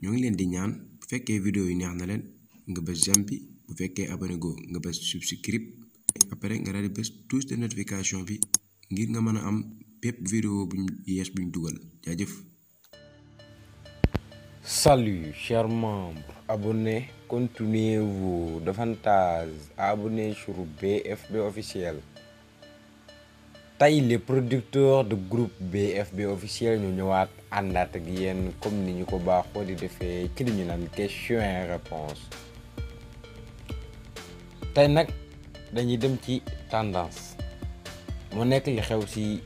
ñoo ngi leen di ñaan bu fekkee vidéo yi neex na leen nga bës j'aime bi bu fekkee abonné go nga bës subscribe après nga daal di bës touche de notification bi ngir nga mën a am bépp vidéo buñ yees buñ dugal jaajëf. Salut chers membres, abonnés, continuez-vous davantage à abonner sur BFB officiel. Tey les producteurs de groupe BFB officiel ñu ñëwaat àndaat ak yéen comme ni ñu ko baaxoo di defee ci li ñu naan question et réponse. tey nag dañuy dem ci tendance mu nekk li xew ci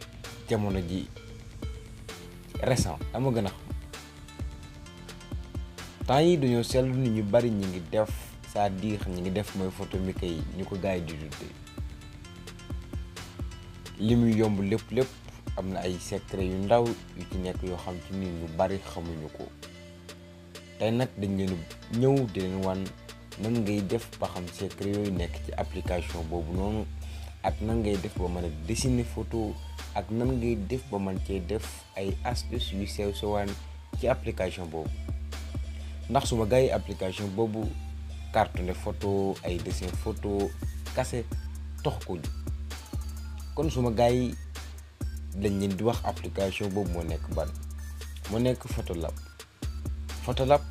jamono ji récent dama gën a xam temps yi dañoo seetlu ni ñu bari ñi ngi def c'est-à-dire ñi ngi def mooy photo mi kay ñu ko gaay di tuddee li muy yomb lépp am na ay secret yu ndaw yu ci nekk yoo xam ci ni ñu bari xamuñu ko tey nag dañ leen ñëw di leen wan nan ngay def ba xam secret yooyu nekk ci application boobu noonu ak nan ngay def ba mën a dessiner photo ak nan ngay def ba mën cee def ay astuces yu sew sewaan ci application boobu ndax suma gars yi application boobu cartonné photo ay dessin photo kase tox ko kon suma gars yi dañ leen di wax application boobu moo nekk ban moo nekk Photolab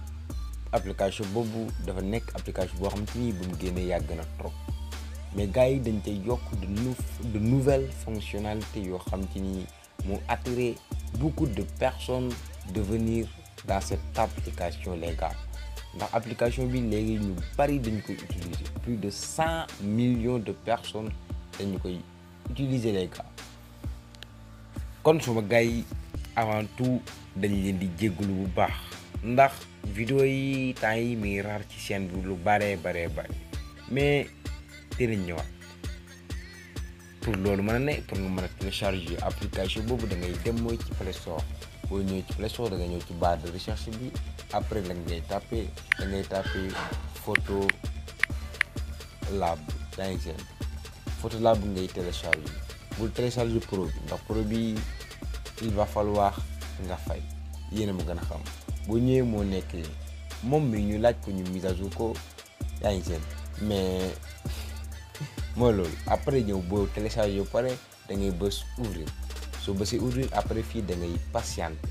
application boobu dafa nekk application boo xam te ni bu mu génnee yàgg na trop mais gars yi dañ cay yokk de nouvelles fonctionnalités yoo xam te ni mu attiré beaucoup de personnes de venir dans cette application les gars ndax application bi léegi ñu bari dañ koy utiliser plus de 100 millions de personnes dañu koy utiliser les gars kon suma gars yi avant tout dañ leen di jéggalu bu baax ndax vidéo yi temps yi mi raar ci chaîne bi lu bare mais dinañ ñëwaat pour loolu mën a ne pour nga mën a télécharger application boobu da ngay dem mooy ci Play Store boo ñëwee ci Play Store da nga ñëw ci barre de recherche bi après da ngay tapé Photolab yaa ngi seen Photolab ngay télécharger bul télécharger pro bi ndax pro bi il va falloir nga fay yéen a ma gën a xam boo ñëwee moo nekk moom mi ñu laaj ko ñu mise à jour ko yaa ngi seen mais mooy loolu après ñëw boo télécharger yu pare da ngay bës ouvrir soo bësee ouvrir après fii da ngay patienter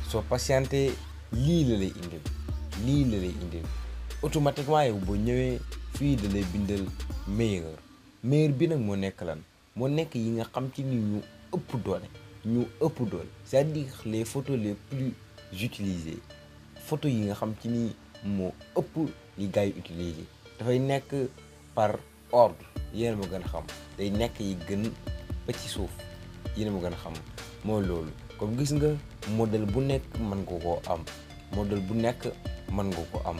soo patienter lii la lay indil automatiquement yow boo ñëwee fii da lay bindal meilleur bi nag moo nekk lan moo nekk yi nga xam ci ni ñu ëpp doole c'est-à-dire les photos les plus utilisées photos yi nga xam ci ni moo ëpp li gars yi utiliser dafay nekk par ordre yéen ma gën a xam day nekk yi gën ba ci suuf yéen ma gën a xam moo loolu comme gis nga modèle bu nekk mën nga koo am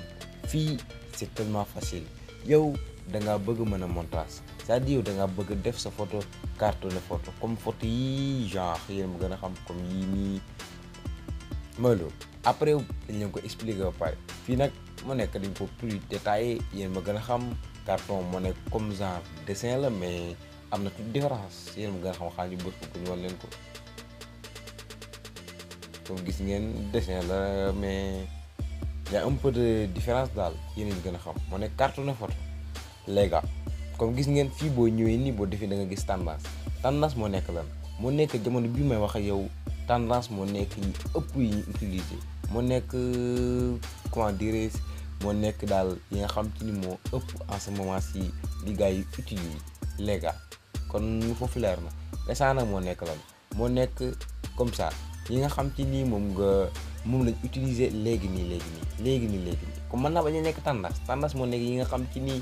fii c'est tellement facile yow da ngaa bëgg mën a montage c'est-à-dire yow da ngaa bëgg def sa photo cartonné photo comme photo yi genre yéen ma gën a xam comme yii nii mooy loolu après dañ leen ko expliquer ba pare fii nag moo nekk dañ ko plus détaillé yéen ma gën a xam carton moo nekk comme genre dessin la mais am na toute différence yéen ma gën a xam xaal ñu bës ko ñu wan leen ko comme gis ngeen dessin la mais y a un peu de différence daal yéen a gën a xam moo nekk carton photo les gars comme gis ngeen fii boo ñëwee nii boo defee da nga gis tendance moo nekk lan moo nekk jamono bii may wax ak yow tendance moo nekk yi ëpp yi ñu utiliser moo nekk comment dire moo nekk daal yi nga xam ci ni moo ëpp en ce moment ci li gars yi utiliser les gars kon foofu leer na instant nag moo nekk lan moo nekk comme ça yi nga xam ci nii moom lañ utiliser léegi nii comme mën naa bañ a nekk tendance moo nekk yi nga xam ci nii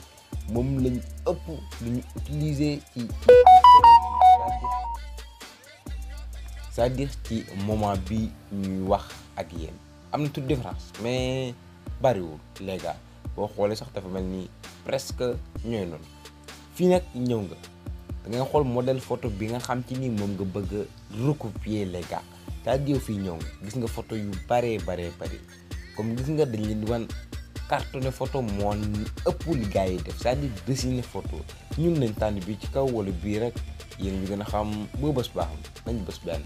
moom lañ ëpp lu ñu utiliser ci c'est-à-dire ci moment bi ñuy wax ak yéen am na toute différence mais bariwul les gars boo xoolee sax dafa mel ni presque ñooy noonu fii nag ñëw nga da ngay xool modèle photo bi nga xam ci ni moom nga bëgg a recopier les gars c'est-à-dire fii ñëw nga gis nga photo yu bari comme gis nga dañ leen di wan cartonné photo moo ëpp li gars yi def c'est-à-dire dessiner photo ñun nañ tànn bii ci kaw wala bii rek yéen ñu gën a xam boo bës baax nañ bës benn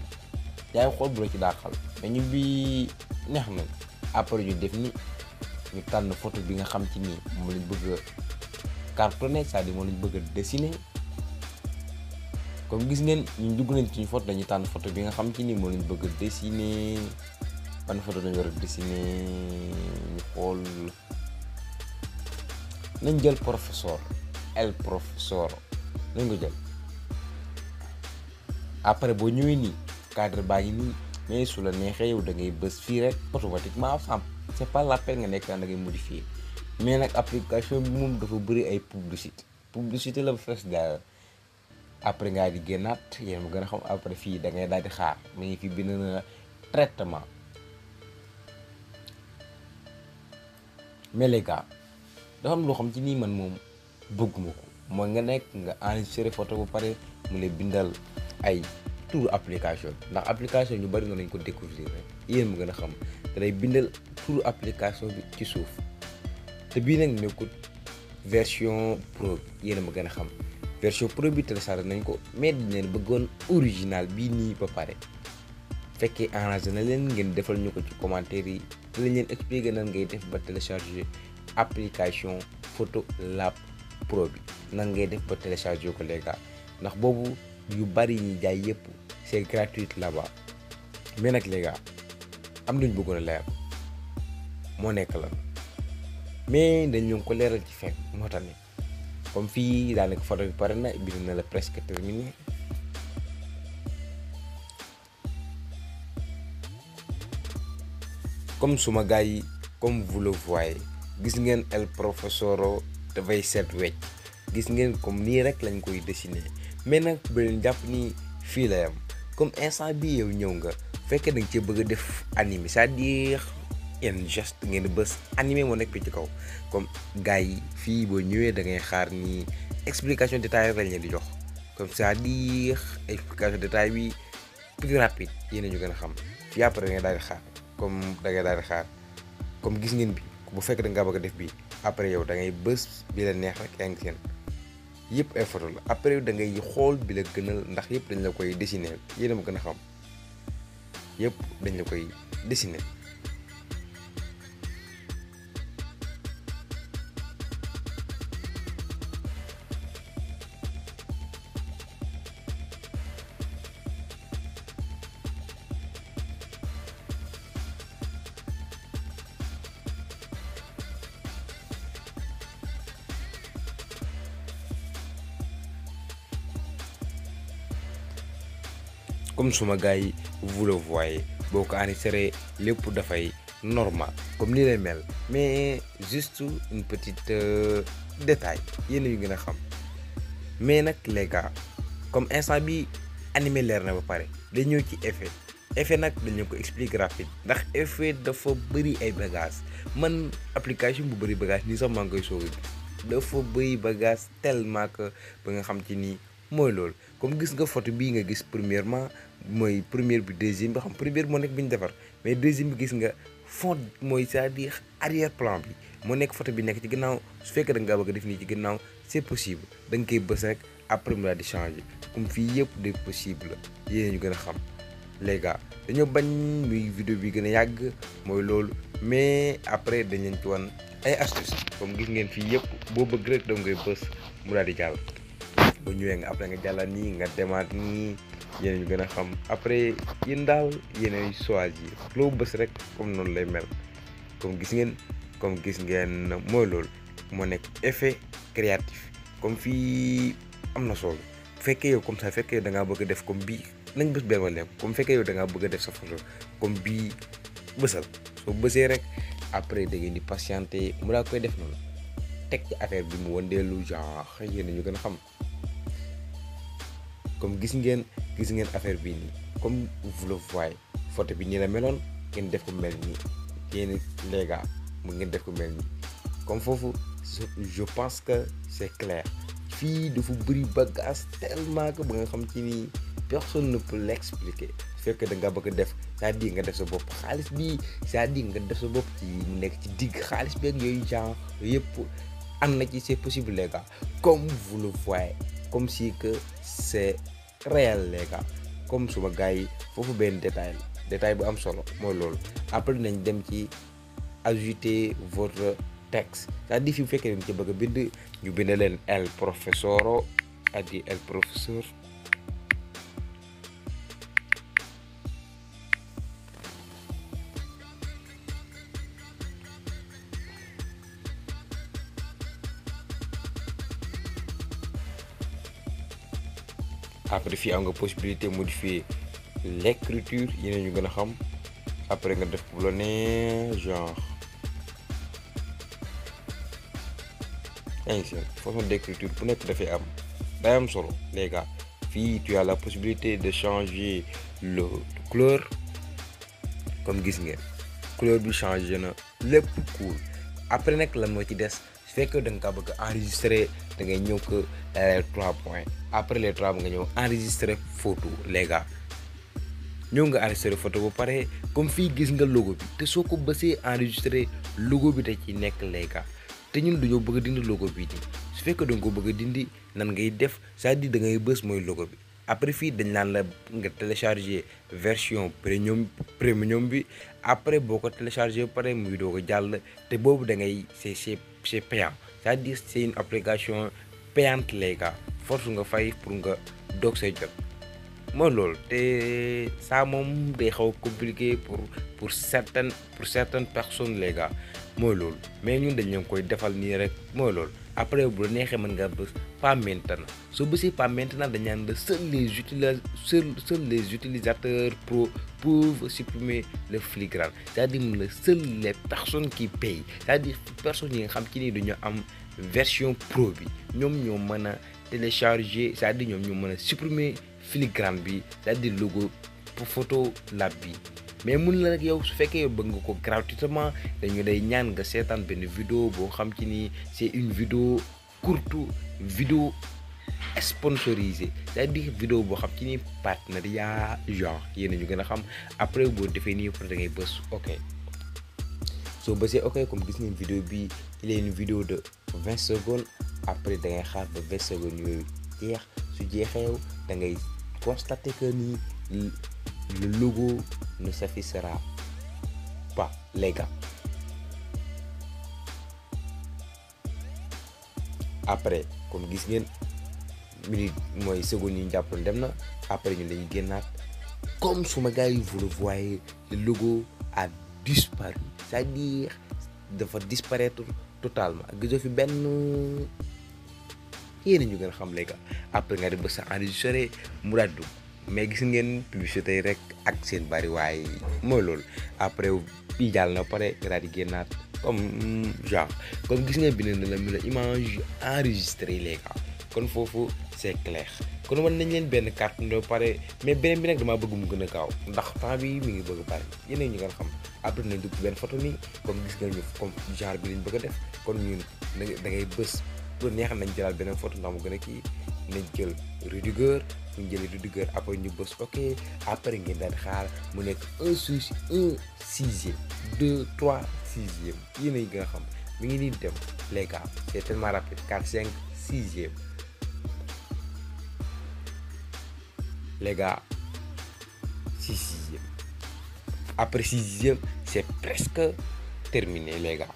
yaay xool bu la ci daaxal mais ñu bii neex na après ñu def ni ñu tànn photo bi nga xam ci nii moom lañ bëgg a cartonné c'est-à-dire moom lañ bëgg a dessiner comme gis ngeen ñu dugg nañ ci ñu photo dañuy tànn photo bi nga xam ci nii moom lañ bëgg a dessiner ban photo dañu war a dessiner ñu xool nañ jël professeur el professeur nañ ko jël après boo ñëwee nii cadre baa ngi nii mais su la neexee yow da ngay bës fii rek automatiquement sam c'est pas la peine nga nekk da ngay modifier mais nag application bi moom dafa bëri ay publicité la ba fees daal après ngaa di génnaat yéen mu gën a xam après fii da ngay daal di xaar mu ngi fi bind na traitement mais les gars dafa am loo xam ci nii man moom bëgguma ko mooy nga nekk nga enregistré photo ba pare mu lay bindal ay turu application ndax application ñu bari nga nañ ko découvrir rek yéen mu gën a xam te lay bindal turu application bi ci suuf te bii nag nekkul version pro bi yéen a ma gën a xam version pro bi téléchargé nañ ko mais dinañ bëggoon original bii nii ba pare fekkee arrangé na leen ngeen defal ñu ko ci commentaire yi te lañ leen expliqué nan ngay def ba télécharger application photo lab pro bi nan ngay def ba télécharger ko les gars ndax boobu yu bari ñi jaay yëpp c'est gratuit là-bas mais nag les gars am nañ bëggoon a leer moo nekk la mais dañ leen ko leeral ci fekk moo tax ne comme fii daanaka photo bi pare na bind na la presque terminé comme suma gars yi comme vous le voyez gis ngeen el professeur dafay set wecc gis ngeen comme nii rek lañ koy dessiner mais nag bu leen jàpp ni fii la yam comme instant bi yow ñëw nga fekkee da nga cee bëgg a def animé c'est-à-dire yenn geste ngeen di bës animé moo nekk ci kaw comme gars yi fii boo ñëwee da ngay xaar ni explication détaillée lañ leen di jox comme c'est-à-dire explication détaillée bi plus rapide yéen ñu gën a xam fii après da ngay daal di xaar comme da ngay daal di xaar comme gis ngeen bi bu fekkee da nga bëgg a def bii après yow da ngay bës bi la neex rek yaa ngi seen yëpp ay photo la après da ngay xool bi la gënal ndax yëpp dañ la koy dessiner yéen a ma gën a xam yëpp dañ la koy dessiner. comme suma gars yi vous le voyez boo ko enregistré lépp dafay normal comme ni lay mel mais juste une petite détail yéen yu gën a xam mais nag les gars comme instant bi animé leer na ba pare dañ ñëw ci effet nag dañu ko expliquer rapide ndax effet dafa bëri ay bagages man application bu bëri bagage nii sax maa ngi koy soog a gis dafa bëri bagage tellement que ba nga xam ci nii mooy loolu comme gis nga photo bii nga gis premièrement mooy première bi deuxième bi xam première moo nekk bi ñu defar mais deuxième bi gis nga fond mooy c'est-à-dire arrière plan bi moo nekk photo bi nekk ci ginnaaw su fekkee da nga bëgg a def nii ci ginnaaw c'est possible da nga koy bës rek après mu daal di changer comme fii yëpp de possible yéen ñu gën a xam les gars dañoo bañ muy vidéo bi gën a yàgg mooy loolu mais après dañ leen ci wan ay astuces comme gis ngeen fii yëpp boo bëgg rek da ngay bës mu daal di jàll. ba ñëwee nga après nga jàllal nii nga demaat nii yéen ñu gën a xam après yéen daal yéenay choisir loo bës rek comme noonu lay mel comme gis ngeen mooy loolu moo nekk effet créatif comme fii am na solo bu fekkee yow comme ça fekkee da ngaa bëgg a def comme bii nañ bës benn wala comme fekkee yow da ngaa bëgg a def sa photo comme bii bësal soo bësee rek après da ngeen di patienter mu daa koy def noonu teg ci affaire bi mu wëndeelu genre yéen ñu gën a xam. comme gis ngeen affaire bii nii comme vous le voyez photo bi nii la meloon ngeen def ko mel nii yéen les gars mu ngeen def ko mel nii comme foofu je pense que c'est clair fii dafa bëri bagage tellement que ba nga xam ci nii personne ne peut l'expliquer su fekkee da nga bëgg def c'est-à-dire nga def sa bopp xaalis bi c'est-à-dire nga def sa bopp ci mu nekk ci digg xaalis beeg yooyu genre yëpp am na ci c'est possible les gars comme vous le voyez comme si que c'est réel les gars comme suma gars yi foofu benn détail bu am solo mooy loolu après dinañ dem ci ajouter votre texte c'est-à-dire fi bu fekkee dañ ci bëgg a bind ñu bind leen el professoro adi el professeur après fii am nga possibilité modifier l'écriture yeneen ñu gën a xam après nga def bu la nee genre façon d'écriture bu nekk dafay am day am solo les gars fii tu as la possibilité de changer le couleur comme gis ngeen couleur bi changé na lépp cool après nag lan moo ci des su fekkee da nga bëgg enregistrer da ngay ñëw que 3 points après les 3 nga ñëw enregistrer photo les gars ñëw nga enregistrer photo bu pare comme fii gis nga logo bi te soo ko bësee enregistrer logo bi da ci nekk les gars te ñun dañoo bëgg a dindi logo bi nii su fekkee da nga ko bëgg a dindi nan ngay def c'est-à-dire da ngay bës mooy logo bi après fii dañ naan la nga télécharger version premium bi après boo ko télécharger ba pare muy doo ko jàll te boobu da ngay c'est payant c'est-à-dire c'est une application payante les gars force nga fay pour nga doog say jot mooy loolu te ça moom day xaw compliqué pour certaines personnes les gars mooy loolu mais ñun dañ leen koy defal nii rek mooy loolu après bu la neexee mën nga bës pas maintenant soo bësee pas maintenant dañ naan la seuls les utilisateurs pro peuvent supprimer le filigrane c'est-à-dire la seules les personnes qui payent c'est-à-dire personnes yi nga xam ci ni dañoo am version pro bi ñoom ñoo mën a télécharger c'est-à-dire ñoom ñoo mën a supprimer filigrane bi c'est-à-dire logo pour photo lab bi mais mun la rek yow su fekkee yow bëgg nga ko gratuitement dañu day ñaan nga seetaan benn vidéo boo xam ci ni c'est une vidéo courte vidéo sponsorisée c'est-à-dire vidéo boo xam ci ni partenariat genre yéen ñu gën a xam après boo defee nii après da ngay bës ok soo bësee ok comme gis ngeen vidéo bi il est une vidéo de 20 secondes après da ngay xaar ba 20 secondes yooyu jeex su jeexee yow da ngay constater que ni le logo ne s'affichera pas les gars après comme gis ngeen minute mooy seconde yi ñu jàppoon dem na après ñu lañuy génnaat comme suma gars yi vous le voyez le logo a disparu c'est-à-dire dafa disparaître totalement gisoo fi benn yéen ñu gën a xam les gars après nga def ba sa enregistré mu daal dugg mais gis ngeen publicité yi rek ak seen bari waaye mooy loolu après bii jàll na pare nga daal di génnaat comme genre comme gis ngeen bind na la mi la image enregistrée les gars kon foofu c'est clair kon mën nañ leen benn carte ndo pare mais beneen bi nag damaa bëgg mu gën a gaaw ndax temps bi mi ngi bëgg a bari yéen ñu gën a xam après nañ dugg benn photo nii comme gis nga ñu comme genre bi lañ bëgg a def kon ñun da ngay bës pour neex nañ jëlaat beneen photo ndax mu gën a kii nañ jël Rudiger bu ñu jëlee Rudiger après ñu bës ok après ngeen daal di xaar mu nekk 1/6 2 3 6e yéen a gën a xam mi ngi nii dem les gars c'est tellement rapide 4 5 6e les gars 6e après 6e c'est presque terminé les gars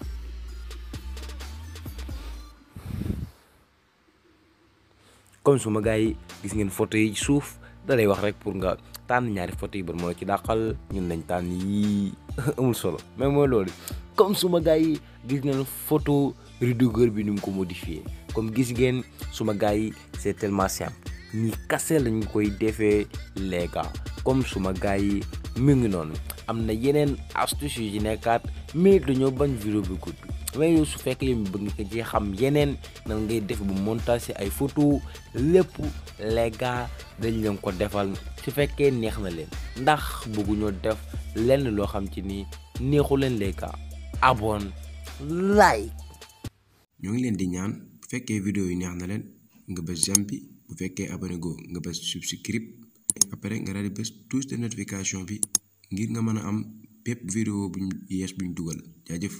comme suma gars yi gis ngeen photo yi suuf da lay wax rek pour nga tànn ñaari photo yi ba moo la ci dàqal ñun nañ tànn yi amul solo mais mooy loolu comme suma gars yi gis ngeen photo Rudiger bi ni mu ko modifié comme gis ngeen suma gars yi c'est tellement simple ñi kase lañ koy defee les gars comme suma gars yi mu ngi noonu am na yeneen astuce yu ci nekkaat mais dañoo bañ vidéo bi gudd mais yow su fekkee yow mi bëgg nga ci xam yeneen nan ngay def bu montage ay photo lépp les gars dañ leen ko defal su fekkee neex na leen ndax bëgguñoo def lenn loo xam ci ni neexu leen les gars abonne like. ñoo ngi leen di ñaan bu fekkee vidéo yi neex na leen nga bës j'aime bi bu fekkee abonné go nga bës subscribe après nga daal di bës touche de notification bi ngir nga mën a am bépp vidéo buñ yees buñ dugal jaajëf.